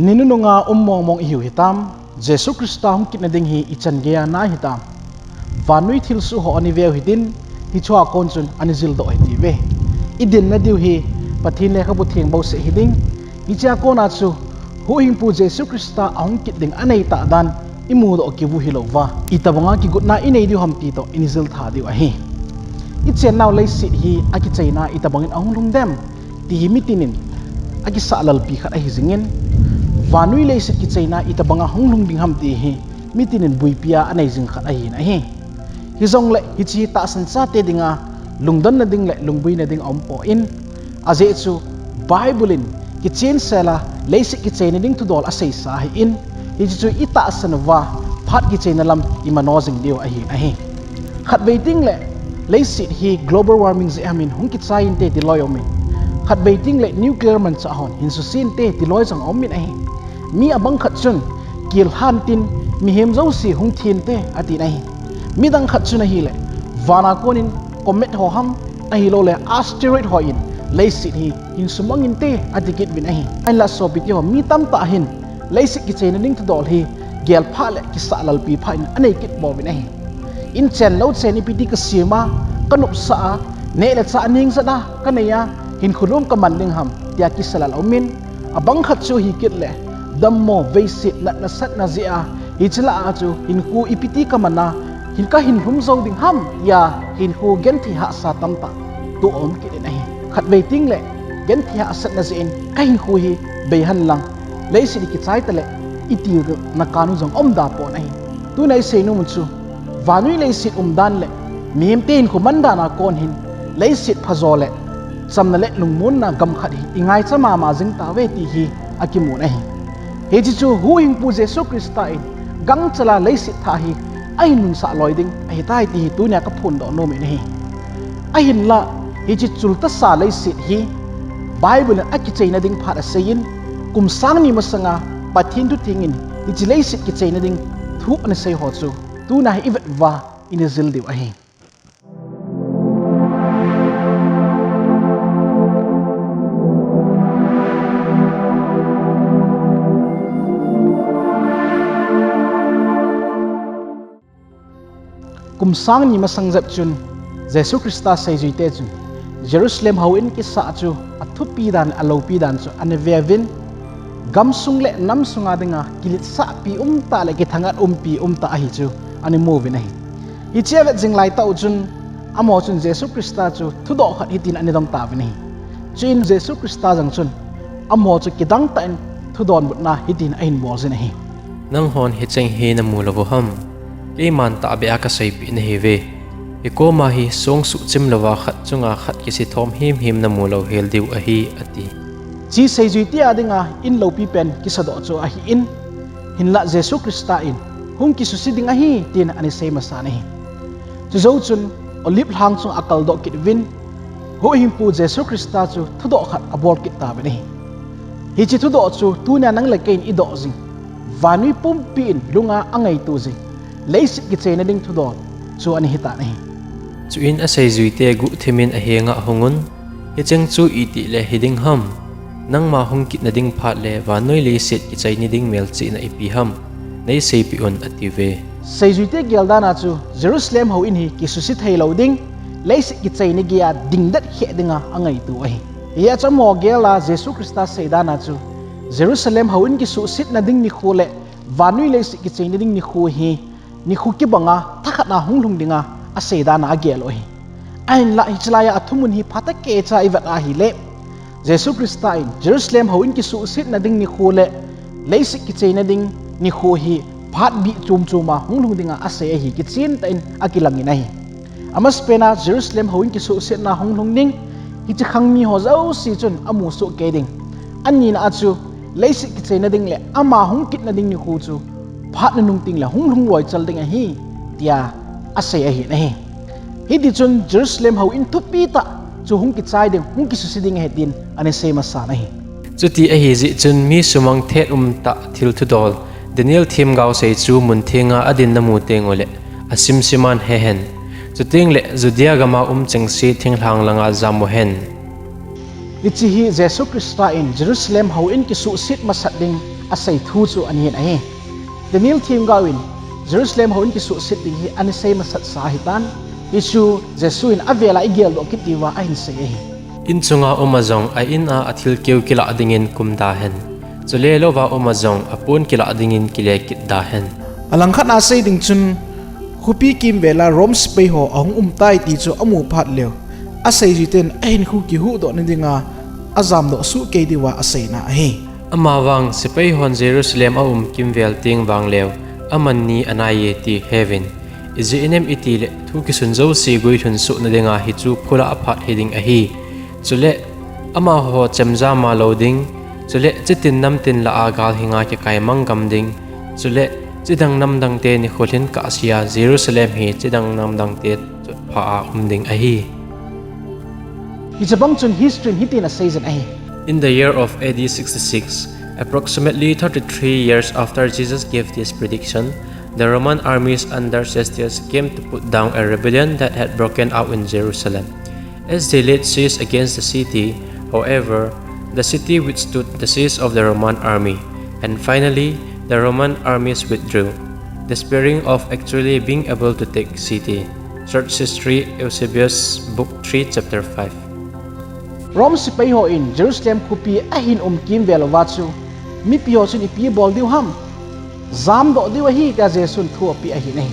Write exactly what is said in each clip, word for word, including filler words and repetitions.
Ni nununga um mongmong ihiu hitam, Jesu Christa hung kitna ding hi ichan geiya nai hitam. Vannoi thilsoh ho ana veu hitin, hichea kon chun ana jildoh hitiuve. Idinna diu hi Pathen lekhabu theng bouseh hiding. Hichea kona chu Huhhingpu Jesu Christa ahung kit ding aneitah dan imudoh kiu hilouva, itobanga kigotna inei diu ham ti toh ina jil tha diu ahi. Ichennau leiset hi akichaina itobangin ahung lhung dem, ti hi mitin in akisah lalpi khat ahi jingin, vannoi leiset kichaina itobanga hung lhung ding ham ti hi mitin in buipia anei jing khat ahin ahi. Hijongle hiche tahsan chate dinga lungdonna ding le lungboina ding aumpoi, ajeh chu Bible in kichensela leiset kichaina ding thudol aseisa ahin, hiche chu itahsan uva phat kichaina lam imano jing diu ahin ahi. Khatvei tengle leiset hi global warming jeh hamin hung kichai inte ti loi aumin, khatvei tengle nuclear manchah hon hin suse inte ti loi jong aumin ahi. Mi abang khat chun, kel hantin mihem jouse hung thi inte atin ahi. Midang khat chun ahile, vana konin comet ho ham, ahiloule asteroid ho in leiset hi hin sumang inte ati kit uvin ahi. Ahinla sopiteho, mi tamtah hin leiset kichaina ding thudol hi gelphah le kisah lalpi phah in anei kit bouvin ahi. In chen lou chen ipiti kasema, kanopsa a, neh le chah neng jat a kanei a, hinkho nom kaman ding ham tia kisa lal aumin, abang khat chu hikit le dammo veiset natna satna jeh a, hiche lah a chu hinkho ipiti kaman a, hin kahin lhum jou ding ham tia hinkho genthei hahsa tamtah toh aum kit in ahi. Khatvei tengle genthei hahsatna jeh in kahinkho hi bei henlang, leiset hi kichai tale iti na kanu jong aum da pon ahi. Tuna isei nom u chu, vannoi leiset umdan le mihemte hinkho man dan a kon hin leiset phajo le chamna le lungmonna gam khat hi ingaicha mama jing tauve ti hi akimun ahi. Hiche chu Huhhingpu Jesu Christa in gangchela leiset thah hi ahin nunsah loi ding ahitai ti hi tunia kaphondoh nom in ahi. Ahinla hiche chultasa leiset hi Bible in akichaina ding phat aseiyin, kum sang ni masanga Pathen thutheng in hiche leiset kichaina ding thu ana sei ho chu tuna hi ivet uva ina jil diu ahi. Kum sang ni masang jep chun Jesu Christa seijuite chun Jerusalem houin kisah chu athupi dan, aloupi dan chu ana veuvin, gamsung le namsunga dinga kiletsahpi umtah le kithangat umpi umtah ahi chu ana mu uvin ahi. Hiche avet jing laitah u chun, amaho chun Jesu Christa chu thudoh khat hitin ana dong tauvin ahi. Chuin Jesu Christa jong chun amaho chu kidangtah in thudonbutna hitin ahin boljin ahi. Nanghon hicheng hi namu lou uham? Keiman tahbeh a kaseipeh nahiuve. Hikoma hi song suhchim louva khat chunga khat kisithom himhim namu louhel diu ahi, ati. Hiche seijuite a dinga in loupi pen kisadoh chu ahin, hinla Jesu Christa in hung kisuse ding ahi tin ana sei masan ahi. Chujou chun Olive lhang chunga akaldoh kit uvin, Huhhingpu Jesu Christa chu thudoh khat abol kit tauvin ahi. Hiche thudoh chu tunia nang le keiin idoh jing, vannoi pumpi in lunga angaito jing leiset kichaina ding thudol chu ana hitan ahi. Chuin aseijuite guhthimin ahenga hungun, hicheng chu itih le hiding ham? Nangma hung kitna ding phat le vannoi leiset kichaina ding melchihna ipi ham? Neiseipeh un, atiuve. Seijuite geldana chu Jerusalem houin hi kisuse theilou ding, leiset kichaina geiya dingdet kheh dinga angaito ahi. Hijeh chun amaho gela Jesu Christa seidana chu Jerusalem houin kisuhsetna ding nikho le vannoi leiset kichaina ding nikho hi nikho kibanga thakhatna hunglhung dinga aseidan agel u ahi. Ahinla hiche laiya athumun hi phatah keicha ivet ahile, Jesu Christa in Jerusalem houin kisuhsetna ding nikho le leiset kichaina ding nikho hi phat bih chom choma hunglhung dinga asei ahi, kichentah in akilangin ahi. Amasapena Jerusalem houin kisuhsetna hunglhung ding, hiche khangmi ho jouse chun amu sohkei ding. Anina a chu leiset kichaina ding le ama hung kitna ding nikho chu phat nunung tengle hunglhung loichal ding ahi, tia asei ahin ahi. Hitichun Jerusalem houin thupi tah chu hung kichai ding, hung kisuse ding ahi tin ana sei masan ahi. Chuti ahijeh chun mi sumang thet umtah thil thudol Daniel themgao sei chu mun thenga adin namu tenguleh asimsiman hehen. Chutengle Judea gama um chengse thinglhang langa jam uhen. Hiche hi Jesu Christa in Jerusalem houin kisuhset masat ding asei thu chu ahin ahi. Daniel themgao in Jerusalem houin kisuhset ding hi ana sei masat sa ahitan. Hichu Jesu in avela igeldoh kit diuva ahin sei ahi. In chunga uma jong a in a athil keu kilah dingin kum da hen. Chule louva uma jong apon kilah dingin kile kit da hen. Alangkhat a sei ding chun, khopi kimvela Rome sepai ho ahung um tai ti chu amu phat leu, aseijui ten ahinkho kihuhdoh na dinga ajamdoh soh kei diuva aseina ahi. Amavang sepai hon Jerusalem aum kimvel teng vang leu, aman ni anaiye ti heuvin. Ijeh inem itile thu kisun jouse guilhun soh na dinga hichu phula aphat hiding ahi. Chule amaho chemjam a lou ding, chule chitin namtin lah a galhinga kikai manggam ding, chule chidang namdang te nikho lhin kahsea Jerusalem hi chidang namdang te chotpha a um ding ahi. Hiche bang chun history in hitin asei jin ahi. In the year of A D sixty-six, approximately thirty-three years after Jesus gave this prediction, the Roman armies under Cestius came to put down a rebellion that had broken out in Jerusalem. As they laid siege against the city, however, the city withstood the siege of the Roman army, and finally, the Roman armies withdrew, despairing of actually being able to take city. Church History, Eusebius, Book three, Chapter five. Rome sepai hon Jerusalem khopi ahin um kimvel uva chu, mipi ho chun ipi bol diu ham? Jamdoh diu ahi, tia Jesun thu apeh ahi.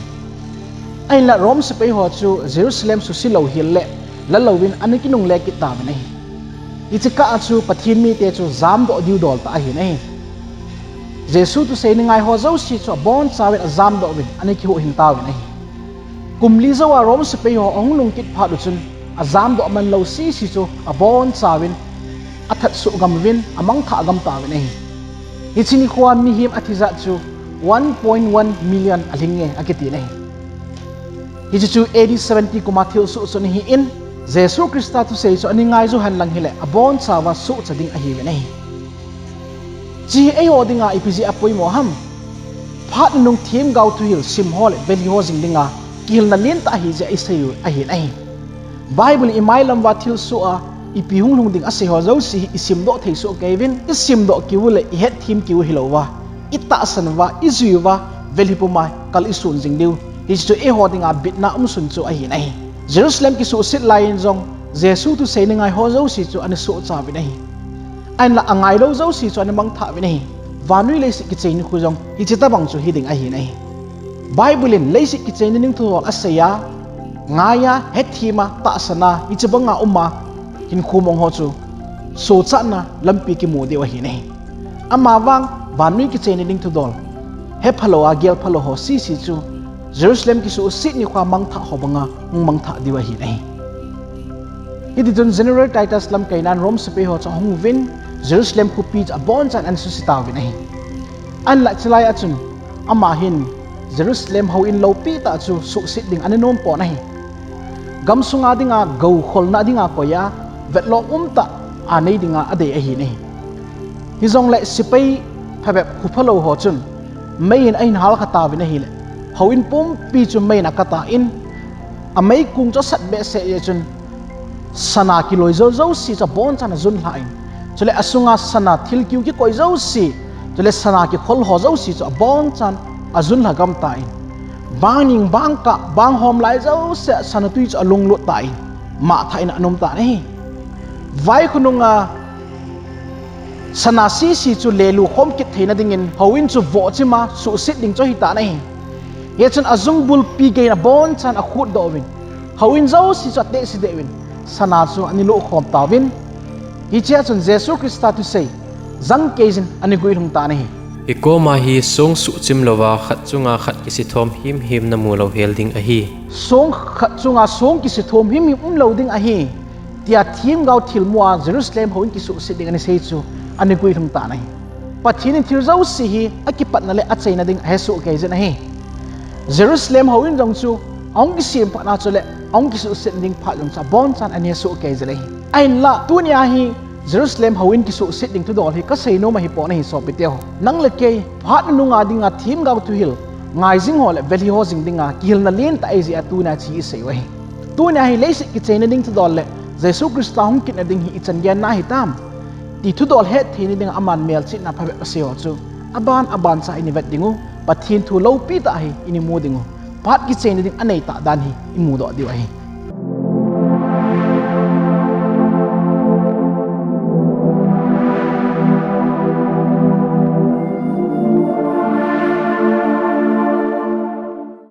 Ahinla Rome sepai ho chu Jerusalem suse lou hel le, la louvin ana kinungle kit tauvin ahi. Hiche kah a chu Pathen mite chu jamdoh diu dol tah ahin ahi. Jesu thusei na ngai ho jouse chu abonchauvin ajamdoh uvin ana kihuhhing tauvin ahi. Kum li jou a Rome sepai ho ahung lhung kit phat u chun, ajamdoh man lou sese chu abonchauvin athat soh gam uvin amangthah gam tauvin ahi. Hiche nikho a mihem athi jat chu one point one million alhing e akiti ahi. Hiche chu A D seventy kum a thilsoh chu ahin, Jesu Christa thusei chu ana ngai jou hen lang hile abonchauva sohcha ding ahiuvin ahi. Hiche hi eiho dinga ipi jeh a apoimo ham? Phat nunung themgao thuhil sim ho le velhi ho jing dinga kihilna lentah ahi jeh a isei u ahin ahi. Bible in imailam uva thilsoh a ipi hung lhung ding asei ho jouse hi isimdoh thei soh kei uvin, isimdoh kit u le ihetthem kit u hilouva, itahsan uva, ijui uva, velhi puma kal isun jing diu. Hiche chu eiho dinga bitna umsun chu ahin ahi. Jerusalem kisuhset lai in jong Jesu thusei na ngai ho jouse chu ana sohcha uvin ahi. Ahinla angailou jouse chu ana mangthah uvin ahi. Vannoi leiset kichai nikho jong hiche tobang chu hiding ahin ahi. Bible in leiset kichaina ding thudol asei a, ngai a, hetthem a, tahsan a, hiche banga um a hinkho mong ho chu sochatna lampi kimu diu ahin ahi. Amavang vannoi kichaina ding thudol hephalou a gelphalou ho sese chu Jerusalem kisuhset nikho a mangthah ho banga hung mangthah diu ahin ahi. Hitichun General Titus lamkainan Rome sepai ho chu ahung uvin Jerusalem khopi chu abonchan ana suse tauvin ahi. Ahinla chulai a chun ama hin Jerusalem houin loupitah chu suhset ding ana nompon ahi. Gamsunga dinga gou kholna dinga koi a, vetlom umtah a nei dinga adei ahin ahi. Hijongle sepai phabep khophalou ho chun mei in ahin halkha tauvin ahile, houin pumpi chu mei in akatan, ameikong chu asat behseh jeh chun sana kiloi jou jouse chu abonchan ajunlhan, chule asunga sana thilkeu kikoi jouse, chule sana kikhol ho jouse chu abonchan ajunlha gamtan, bangning bangkah banghom lai jouse sana twi chu alunglut tan, mahthah in ana umtan ahi. Vaikhonunga sana sese chu lelu khom kit theina dingin houin chu vohchim a suhset ding chu ahitan ahi. Hichun ajung bulpi geiyin abonchan akhutdoh uvin, houin jouse chu atehse deh uvin, sana chu ana lohkhom tauvin. Hichea chun Jesu Christa thusei jangkeijin ana guilhung tan ahi. Ikoma hi song suhchim louva khat chunga khat kisethom himhim namu louhel ding ahi. Song khat chunga song kisethom himhim umlou ding ahi, tia themgao thilmu a Jerusalem houin kisuhset ding ana sei chu ana guilhung tan ahi. Pathen in thil jouse hi akipatna le achaina ding ahesoh keijin ahi. Jerusalem houin jong chu ahung kisem phat a chule ahung kisuhset ding phat jong chu abonchan ana hesoh keijin ahi. Ahinla tunia hi Jerusalem houin kisuhset ding thudol hi kasei nom ahipon ahi sopiteho. Nang le kei phat nununga dinga themgao thuhil ngai jing ho le velhi ho jing dinga kihilna lentah ahijeh a tunia hiche isei u ahi. Tunia hi leiset kichaina ding thudol le Jesu Christa hung kitna ding hi ichan genna hitam ti thudol hettheina dinga aman melchihna phabep asei ho chu Aban aban cha ini vet ding u, Pathen thu loupi tah hi ini mu ding u, phat kicheina ding anei tah dan hi imu doh diu ahi.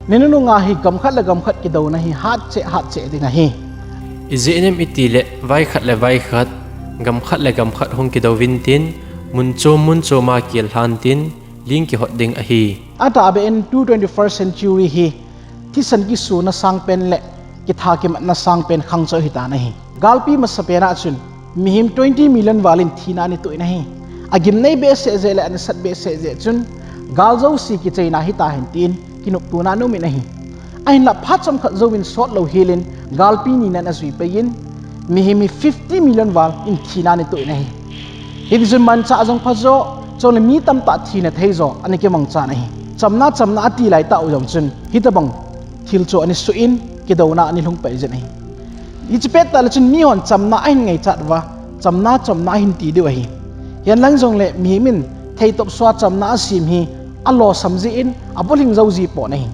Ni nunung a hi gam khat le gam khat kidouna hi hat cheh hat cheh ding ahi. Ijeh inem itile vai khat le vai khat, gam khat le gam khat hung kidou vin tin, mun chom mun chom a kil lhan tin, ling kihot ding ahi. Atahbeh in tu twenty-first century hi thisan kisuna sangpen le kitha kimatna sangpen khangchah hitan ahi. Galpi masapen a chun mihem twenty million val in thina anei toh in ahi. Agimnei behseh jeh le anasat behseh jeh chun gal jouse kicheina hita hen tin kinoptona ana um in ahi. Ahinlah phat chomkhat jouvin sot louhel in galpi nina ana jui pai in mihem hi fifty million val in thina anei toh in ahi. Hitichun manchah jong phajo, chule mi tamtah thina theijo ana kimangchan ahi. Chamna chamna ati laitah u jong chun hitobang thil chu ana soh in kidouna ana lhung pai jin ahi. Hiche pettah le chun mihon chamna ahin ngaichat uva, chamna chamna ahin ti diu ahi. Hihen lang jongle mihem in theitop sua chamna asem hi alosam jeh in abulhing jou ji pon ahi.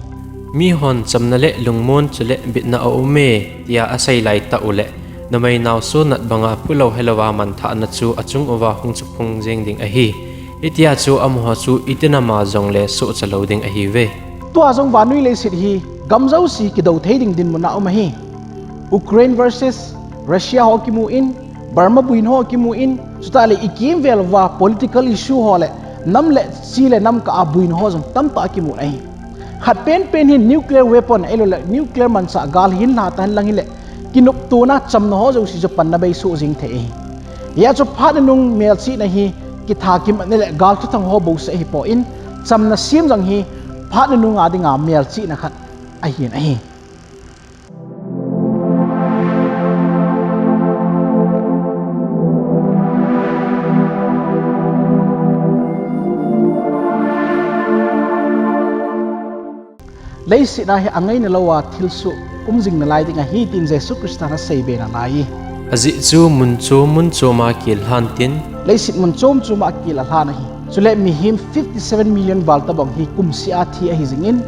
Mihon chamna le lungmon chule bitna aume tia asei laitah uleh, numei naoso nat banga phulou helouva manthahna chu achung uva hung chuphung jeng ding ahi. Hitia chu amaho chu itinama jongle sohcha lou ding ahiuve. Tua jong vannoi leiset hi gam jouse kidou thei ding dinmun a um ahi. Ukraine versus Russia ho kimu in, Burma buina ho kimu in, chutah le ikimvel uva political issue ho le nam le chi le nam kah a buina ho jong tamtah kimu in ahi. Khat penpen hin nuclear weapon ahiloule nuclear manchah gal hin lha tahen lang hile kinoptona chamna ho jouse chu panna bei soh jeng thei ahi. Hia chu phat nunung melchihna hi kitha kimatna le gal thuthang ho bouseh ahipon, chamna sem jong hi phat nunung a dinga melchihna khat ahin ahi. Leiset a hi angaina louva thilsoh um jing nalai ding ahi tin Jesu Christan aseibe nalai e. Ajeh chu mun chom mun chom a kil lhan tin, leiset mun chom chom a kil alhan ahi. Chule mihem fifty seven million val tobang hi kumseh a thi ahi jingin,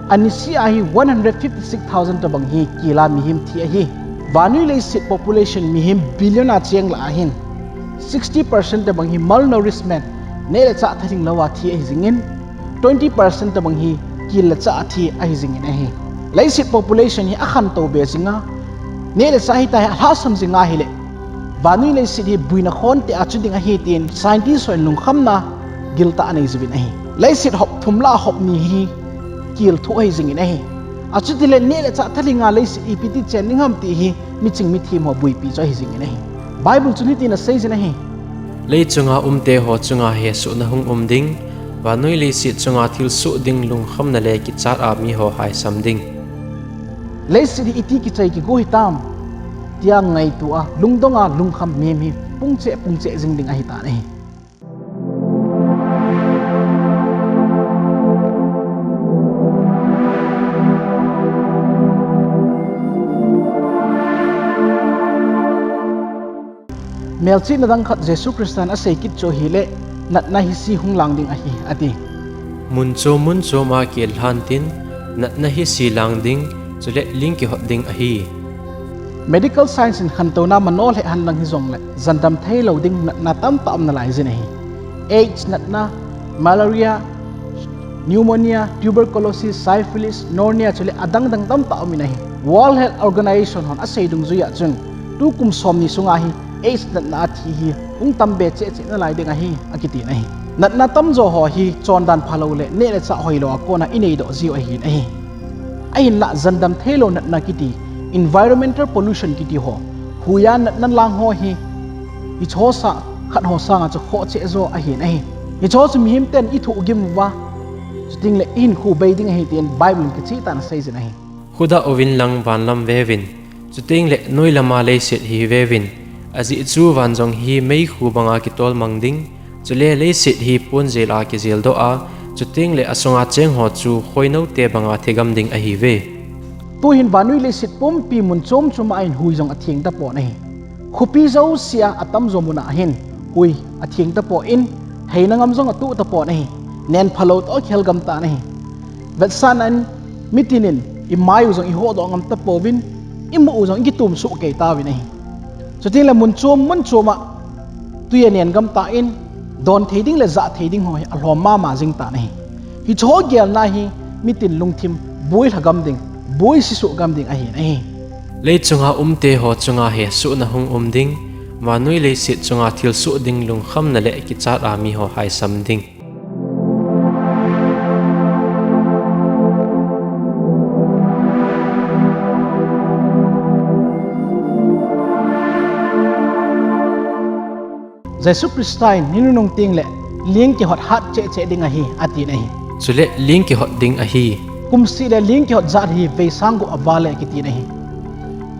aniseh a hi one hundred fifty six thousand tobang hi kil a mihem thi ahi. Vannoi leiset population mihem billion a cheng lah ahin, sixty percent tobang hi malnourishment, neh le chah thalhing louva thi ahi jingin, twenty percent tobang hi kil le chah a thi ahi jingin ahi. Leiset population hi akhantou be jinga, neh le chah hitia hi alhahsam jinga hile, vannoi leiset hi buina khonte a chu ding ahi tin scientist hon lungkhamna giltah anei jiuvin ahi. Leiset hop thum lah a hop ni hi kil thoh ahi jingin ahi. Achutile neh le chah thalhinga leiset ipi ti chen ding ham ti hi miching mithem ho buipi chu ahi jingin ahi. Bible chun hitin asei jin ahi. Leichunga umte ho chunga hesohna hung um ding, vannoi leiset chunga thilsoh ding lungkhamna le kichat a miho haisam ding. Leiset hi iti kichai kigo hitam tia ngaito a, lungdong a lungkham mihem hi pungcheh pungcheh jing ding ahitan ahi. Melchihna dang khat Jesu Christan asei kit chu ahile, natna hise hung lang ding ahi, ati. Mun chom mun chom a kil lhan tin, natna hise lang ding, chule ling kihot ding ahi. Medical science in khantouna mano lheh henlang hijongle, jandam theilou ding natna tamtah um nalai jin ahi. AIDS natna, malaria, pneumonia, tuberculosis, syphilis, pneumonia chule adang dang tamtah um in ahi. World Health Organization hon asei dungjuia chun, tukum somni sunga hi AIDS natna a thi hi hung tam be cheh cheh nalai ding ahi, akitin ahi. Natna tamjo ho hi chondan phalou le neh le chah hoilou a kona ineidoh jiu ahin ahi. Ahinlah jandam theilou natna kiti, environmental pollution kiti ho, huiya natna lang ho hi, hicheho sanga khat ho sanga chu khoh cheh jo ahin ahi. Hicheho chu mihem ten ithohgim uva, chutengle ihinkho bei ding ahi tin Bible in kichehtah in asei jin ahi. Khudah uvin lang vanlam veuvin, chutengle noilama leiset hi veuvin, ajeh chu van jong hi meikhu banga kitolmang ding, chule leiset hi ponjel a kijeldoh a, chutengle asunga chengho chu khoinoute banga thigam ding ahiuve. Tuhin vannoi leiset pumpi mun chom choma hin hui jong atheng tapon ahi. Khopi jousea atamjo muna hin hui atheng tapon, Theina ngam jong atuh tapon ahi. Nen phalou toh kihel gam tan ahi. Vetsahnan, mitin in imai u jong ihodoh ngam tapouvin, imu u jong ikitum soh kei tauvin ahi. Chutengle mun chom mun chom a tui anen gam tan, don thei ding le jah thei ding ho hi alhom mama jing tan ahi. Hiche ho gelna hi mitin lungthim boilha gam ding, boise soh gam ding ahin ahi. Lei chunga umte ho chunga hesohna hung um ding, vannoi leiset chunga thilsoh ding lungkhamna le kichat a mi ho haisam ding. Jesu Christa in ni nunung tengle ling kihot hat cheh cheh ding ahi, atin ahi. Chule ling kihot ding ahi. Kum seh le ling kihot jat hi vei sang gup aval e kitin ahi.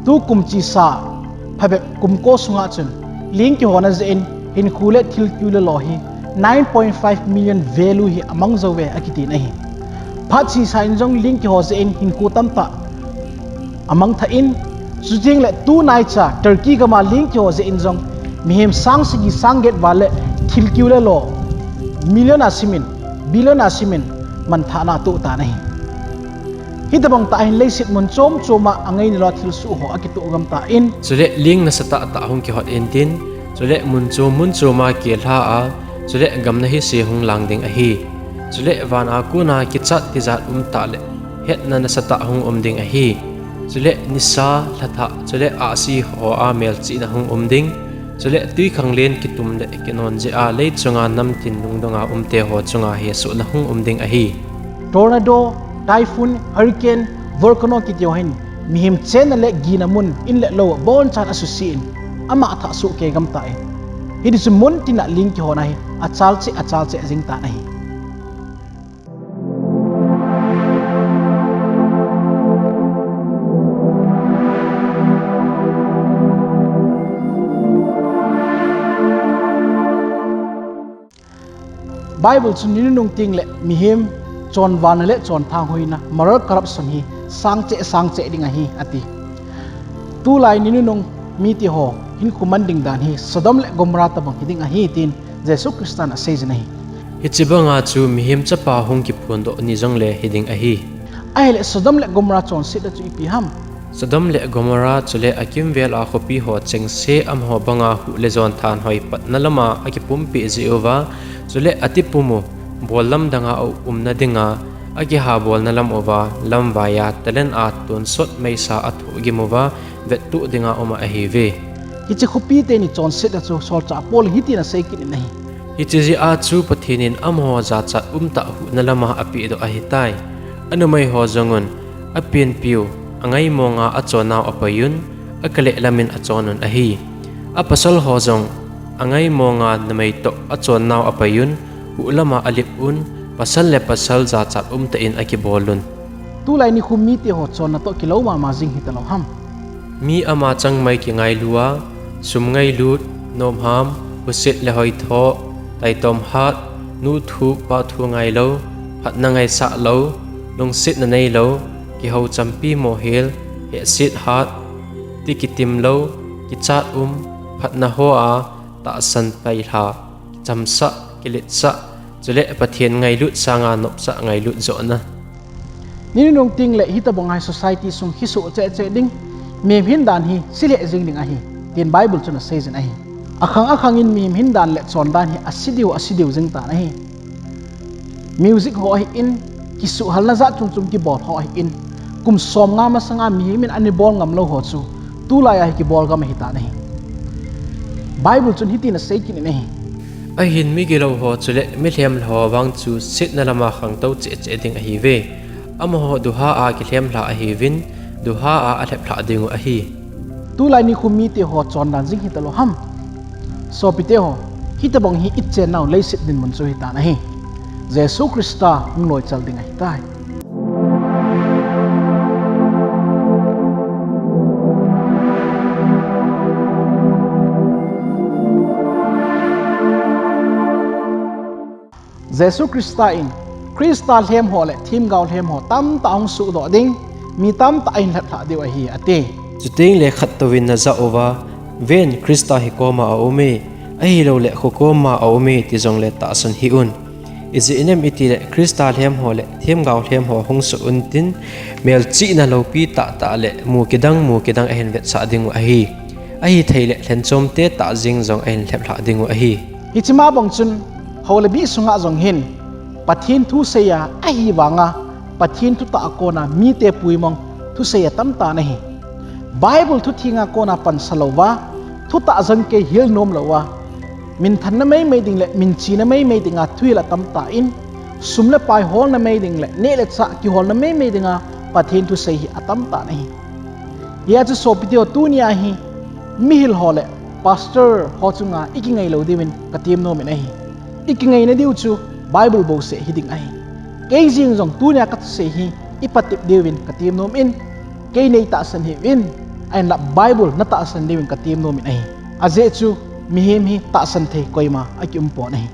Tu kum chesa phabep kum ko sunga chun ling kihona jeh in hinkho le thil kiu le lo hi nine point five million value hi amang jou ve akitin ahi. Phat chesa in jong ling kiho jeh in hinkho tamtah amang thah in, chutengle tunaicha Turkey gam a ling kiho jeh in jong mihem sang sagi sang get val le thil kiu le lo million a simin, billion a simin manthahna atoh tan ahi. Hitobang tah hin leiset mun chom chom a angaina lou thilsoh ho akitoh gam tan, chule ling nasatah tah hung kihot intin, chule mun chom mun chom a kelha a, chule gamna hise hung lang ding ahi. Chule van a kona kichat tijat umtah le hetna nasatah hung um ding ahi. Chule nisa, lhathah, chule ahsi ho a melchihna hung um ding. Chule twikhanglen kitum le kinon jeh a lei chunga namtin lungdong a umte ho chunga hesohna hung um ding ahi. Tornado, typhoon, hurricane, volcano kiti ho hin mihem chenna le gina mun in le lou abonchan asuse in, ama athah soh kei gam tan, hiti chun muntin a ling kihona hi achal cheh achal cheh jing tan ahi. Bible chun ni nunung tengle mihem chonvalna le chonthanghoina, moral corruption hi sang cheh sang cheh ding ahi ati. Tulai ni nunung mite ho hinkho man ding dan hi Sodom le Gomorrah tobang hiding ahi tin Jesu Christan aseijin ahi. Hiche banga chu mihem chapa hung kiphondoh ni jongle hiding ahi. Ahile Sodom le Gomorrah chonsetna chu ipi ham? Sodom le Gomorrah chule akimvel a khopi ho chengse amaho banga huh le jon thanhoi patna lama akipumpeh jeh uva, chule atipum u, bol lamdanga aumna dinga akihabolna lam uva, lamvaiya talent a tonsot meisa athohgim uva, vettoh dinga uma ahiuve. Hiche khopi teni chonsetna chu solchah Paul in hitin asei kit in ahi. Hiche jeh a chu Pathen in amaho jachat umtah huhna lama apehdoh ahitai. Anumei ho jong un, apenpiu, angaimonga achonnau apaiyun, akaleh lamin achon un ahi. Apasal ho jong, angaimonga numei toh achonnau apaiyun, huh lama alip un, pasal le pasal jachat umtah in akibol un. Tulai nikho mite ho chonna toh kilou mama jing hitalou ham? Mi ama changmai kingailu a, sum ngailut, nomham, husit le hoithoh, taitom hat, nu thu pa thu ngailou, phatna ngaisah lou, lungsetna neilou, kihou champi mohel, hehset hat, ti kitim lou, kichat um, phatna hoa tahsan pailha, kichamsah, kiletsah, chule Pathen ngailut sanga nopsah ngailut johna. Ni nunung tengle hitobang hi society sung hi soh cheh cheh ding, mihem hindan hi se lheh jing ding ahi, tin Bible chun aseijin ahi. Akhang akhang in mihem hindan le chondan hi ase diu ase diu jing tan ahi. Music ho ahin, kisuhhalna jat chom chom kibol ho ahin, kum somnga masanga mihem in ana bol ngam lou ho chu tulai a hi kibol gam ahitan ahi. Bible chun hitin asei kit in ahi. Ahin migilou ho chule milhem ho vang chu setna lama khangtou cheh cheh ding ahiuve. Amaho duha a kilhem lha ahiuvin, duha a alhep lhah dingu ahi. Tulai nikho mite ho chondan jing hitalou ham? Sopite ho, hitobang hi ichennau leiset dinmun chu hitan ahi. Jesu Christa hung loichal ding ahitai. Jesu Christa in Christa lhem ho le themgao lhem ho tamtah ahung suhdoh ding, mi tamtah ahin lhep lhah diu ahi ati. Chutengle khattouvin najah uva, ven Christa hi koma aume, Ahilouleh khokoma aum e ti jongle tahsan hih un. Ijeh inem itile Christa lhem ho le themgao lhem ho hung suh untin, melchihna loupi tahtah le mu kidang mu kidang ahin vetsah dingu ahi. Ahitheileh lhenchomte tah jeng jong ahin lheplhah dingu ahi. Hiche ma bang chun, hou le bih sunga jong hin, Pathen thu seiya ahivanga, Pathen thutah a kona mite puimong thusei atamtah ahi. Bible thuthenga kona pansa louva, thutah jangkei hil nom louva, minthanna meimei ding le minchena meimei dinga thuhil atamtah in, sum le pai holna mei ding le neh le chah kiholna meimei dinga Pathen thusei hi atamtah ahi. Hijeh chun sopite ho, tunia hi mihil ho le pastor ho chunga ikingai lou diuvin katem nom in ahi. Ikingaina diu chu Bible bouseh hiding ahi. Kei jeng jong tunia kathusei hi ipatep diuvin katem nom in, kei neitahsan hih uvin, ahinla Bible natahsan diuvin katem nom in ahi. Ajeh chu mihem hi tahsan thei koima akium pon ahi.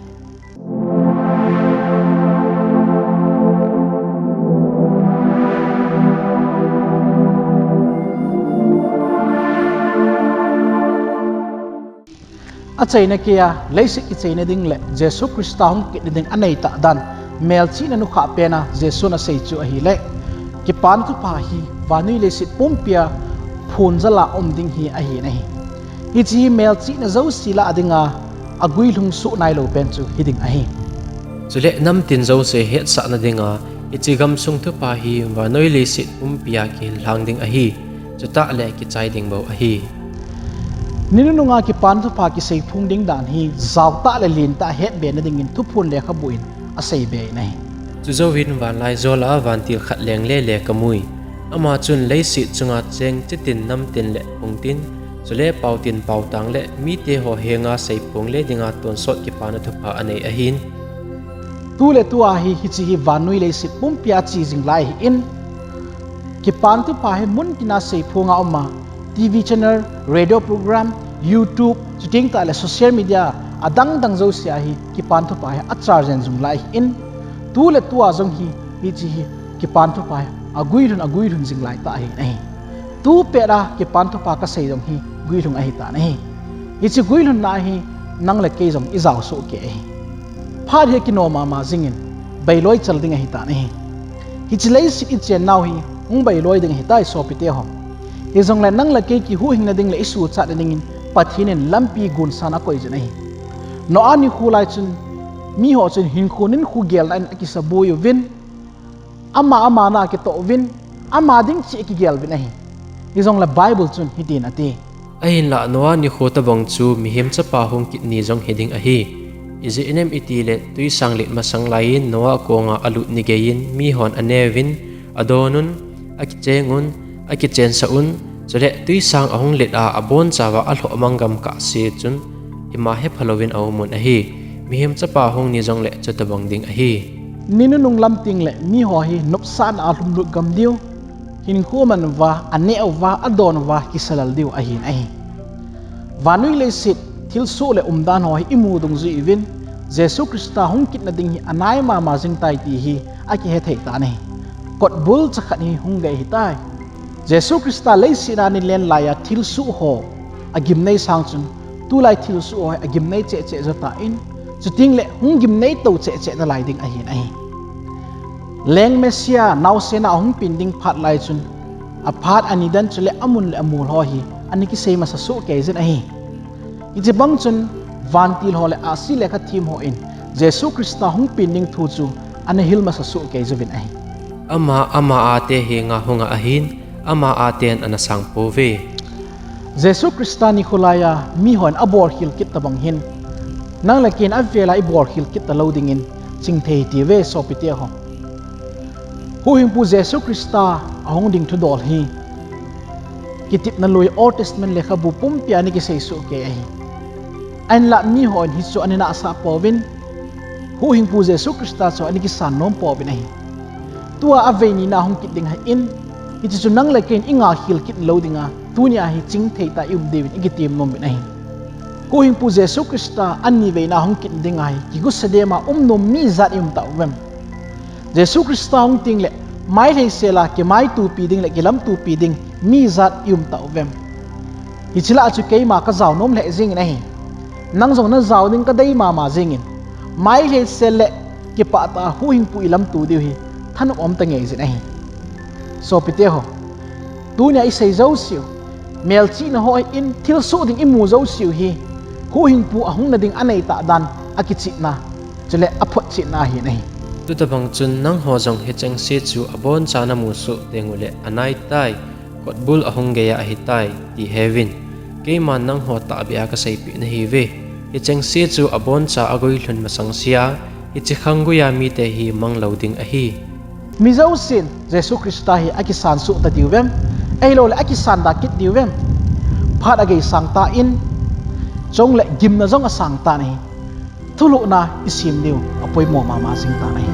Achaina keiya, leiset kichaina ding le Jesu Christa hung kitna ding aneitah dan, melchihna nukhah pena Jesun asei chu ahile, Kipana Thupha hi vannoi leiset pumpia phunjal a um ding hi ahi in ahi. Hiche hi melchihna jouse lah dinga aguilhung soh nailou pen chu hiding ahi. Chule namtin jouse hetsahna dinga, hiche gamsung thupha hi vannoi leiset pumpia kihillhang ding ahi. Chutah le kichai ding bou ahi. Ni nununga Kipana Thupha kiseiphong ding dan hi jaotah le lentah hetbena dingin Thuphon lekhabu in aseibe in ahi. Chujouvin vanlaijol a vantil khat lengle le kamui. Ama chun leiset chunga cheng chitin namtin le phungtin, chule paotin paotang le mite ho henga seiphong le dinga tonsot Kipana Thupha anei ahin. Tuletua hi hiche hi vannoi leiset pumpia che jing lai ahin, Kipana Thupha hi mun tina seiphonga uma, TV channel, radio program, YouTube, chuteng tahle social media adangdang jousea hi Kipana Thupha hi achajen jing lai ahin, tuletua jong hi hiche hi Kipana Thupha hi aguilhun aguilhun jing laitah ahi in ahi. Tupet a Kipana Thupha kasei jong hi guilhung ahitan ahi. Hiche guilhunna hi nang le kei jong ijao sohkei ahi. Phat hi akinom mama jingin, beiloi chal ding ahitan ahi. Hiche leiset ichennau hi hung beiloi ding ahitai sopite ho. Hijongle nang le kei kihuhhingna ding le isuhchatna dingin Pathen in lampi gonsan akoijin ahi. Noah nikho lai chun, miho chun hinkho ninkho gelna in akisaboi uvin, ama ama na akitoh uvin, ama ding cheh akigel uvin ahi. Hijongle Bible chun hitin ati. Ahinlah Noah nikho tobang chu mihem chapa hung kit ni jong hiding ahi. Ijeh inem itile twisang let masang laiyin Noah konga alut ni geiyin mihon aneuvin, adonun, akichengun, akichensah un, chule twisang ahung let a abonchauva alhohmang gam kahse chun ima hephalouvin aumun ahi. Mihem chapa hung ni jongle chutobang ding ahi. Ni nunung lam tengle miho hi nopsahna a lhumlut gam diu, hinkho aman uva, aneh uva, adon uva kisalal diu ahin ahi. Vannoi leiset thilsoh le umdan ho hi imu dungjui uvin, Jesu Christa hung kitna ding hi anai mama jingtai ti hi akihethei tan ahi. Kotbul chakhat hi hung gei ahitai. Jesu Christa leiset a alen laiya thilsoh ho agimnei sang chun, tulai thilsoh ho hi agimnei cheh cheh jotan, chutengle hung gimnei tou cheh cheh nalai ding ahin ahi. Leng Messiah naosen a ahung pen ding phat lai chun, aphat anidan chule amun le amol ho hi ana kisei masa sohkeijin ahi. Hiche bang chun vantil ho le ahsi lekha them hon Jesu Christa hung pen ding thu chu ana hil masa sohkei jouvin ahi. Ama, ama ate henga hunga ahin, ama aten ana sang pouve. Jesu Christa nikho laiya mihon abolkhel kit tobang hin, nang le keiin avela ibolkhel kit talou dingin chingthei hitiuve sopite ho. Huhhingpu Jesu Christa ahung ding thudol hi kitepna lui Old Testament lekhabu pumpia ana kisei sohkei ahi. Ahinlah mihon hichu ana nahsah pouvin, Huhhingpu Jesu Christa chu ana kisan nom pouvin ahi. Tua avei nina hung kit ding ahin, hiche chu nang le keiin ingakhel kit lou dinga, tunia hi chingthei tah a ium diuvin ikitem nom uvin ahi. Huhhingpu Jesu Christa aniveina hung kit dinga hi kigosa dema um nom mi ijat ium tauvem? Jesu Christa hung tengle mailheisel a kimaitopi ding le kilamtopi ding mi ijat ium tauvem? Hiche lah chu keima kajao nom lheh jengin ahi. Nang jong najao ding kadei mama jingin, mailhei sel le kipah tah a huhhingpu ilamto diu hi thanop um tangei jin ahi. Sopite ho, tunia isei jouseu, melchihna hon thilsoh ding imu jouseu hi huhhingpu ahungna ding aneitah dan akichehna, chule aphotchetna ahin ahi. Chutobang chun nangho jong hichengse chu aboncha namusoh tenguleh anaitai, kotbul ahung geiya ahitai, ti heuvin. Keiman nangho tahbeh a kaseipeh nahiuve. Hichengse chu aboncha aguilhun masangsea, hiche khangguiya mite hi manglou ding ahi. Mi jousen Jesu Christa hi akisansoh tadiuvem, ahiloule akisan da kit diuvem? Phat agei sangtan, chule gimna jong asangtan ahi. Thulhuhna isem diu apoimo mama jingtan ahi.